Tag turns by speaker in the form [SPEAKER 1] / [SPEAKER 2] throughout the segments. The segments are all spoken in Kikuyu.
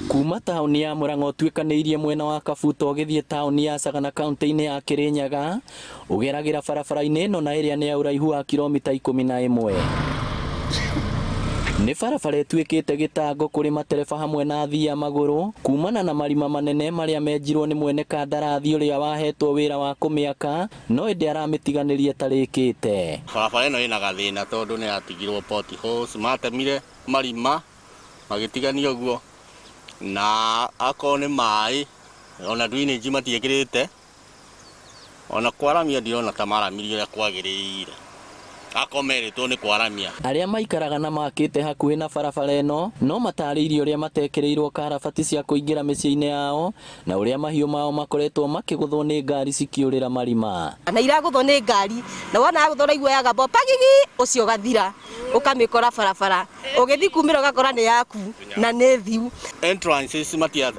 [SPEAKER 1] Kuma taũni ya Murang'a ũtuĩkanĩirie mwena wa Kabuto ũgĩthiĩ taũni ya Sagana kaunti-inĩ ya Kirinyaga, ũgeragĩra barabara-inĩ ĩno na ĩrĩa nĩ ya ũraihu wa kilomita 11. Nĩ barabara ĩtuĩkĩte gĩtango kũrĩ matereba hamwe na athii a magũrũ kumana na marima manene marĩa menjirwo nĩ mwene kandarathi ũrĩa wahetwo wĩra wa kũmĩaka no ĩndĩ aramĩtiganĩria ĩtarĩkĩte.
[SPEAKER 2] Barabara ĩno ĩna gathĩna tondũ nĩ yatigirwo potholes, matemire marima magĩtigania ũguo, na akorwo nĩ maĩ ona drainage matiĩkĩrĩte, ona kwaramia ndirona ta maramirie ũrĩa kwagĩrĩire, akorwo merĩtwo nĩ kwaramia.
[SPEAKER 1] Arĩa maikaraga na makĩte hakuhĩ na barabara ĩno no matarĩirie ũrĩa matekĩrĩirwo karabati cia kũingĩra mĩciĩ-inĩ yao na ũrĩa mahiũ mao makoretwo makĩgũthwo nĩ ngari cikĩũrĩra marima.
[SPEAKER 3] Na iragũthwo nĩ ngari na wona agũthwo ũraigua yagamba pagigi ũcio ũgathira ũkamĩkora barabara ũgĩthiĩ kumĩra ũgakora nĩ yaku na nĩ thiu.
[SPEAKER 2] Entrances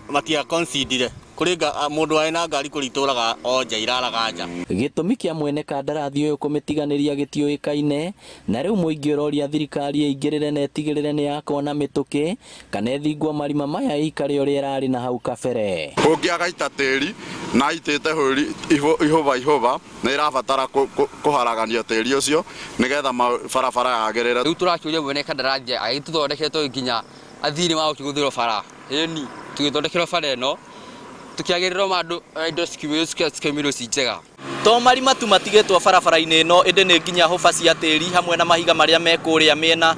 [SPEAKER 2] matia consider kũrĩ mũndũ arĩ na ngari kũrĩ itũraga o nja iraraga nja.
[SPEAKER 1] Gĩtũmi kĩa mwene kandarathi ũyũ kũmĩtiganĩria gĩtiũĩkaine na rĩu mũingĩ ũroria thirikari ĩingĩrĩre na ĩtigĩrĩre nĩ yakwo na mĩtũkĩ kana ĩthingwo marima maya ĩikare ũrĩa ĩrarĩ na hau kabere.
[SPEAKER 4] Ũngĩ agaita tĩri na aitĩte hũri ihũba ihũba nĩ ĩrabatara kũharagania tĩri ũcio nĩgetha barabara yagĩrĩre.
[SPEAKER 5] Rĩu tũrakĩũria mwene kandarathi agĩtũthondekere nginya athii nĩmagũkĩgũthĩrwo bara, ĩni tũgĩthondekerwo bara ĩno tukiagĩrĩrwo mandũ indo cikiumĩrwo ci njega.
[SPEAKER 1] To marima tu matigĩtwo barabara-inĩ ĩno ĩndĩ nĩ nginya hũba cia tĩri hamwe na mahiga marĩa me kũrĩa mĩena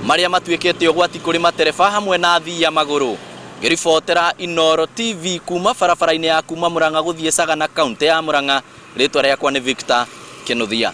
[SPEAKER 1] marĩa matuĩkĩte ũgwati kũrĩ matereba hamwe na athii a magũrũ. Ngĩribotera Inooro TV kuma barabara-inĩ ya kuma Murang'a gũthiĩ Sagana kaunti ya Murang'a, rĩtwa rĩakwa nĩ Victor Kinuthia.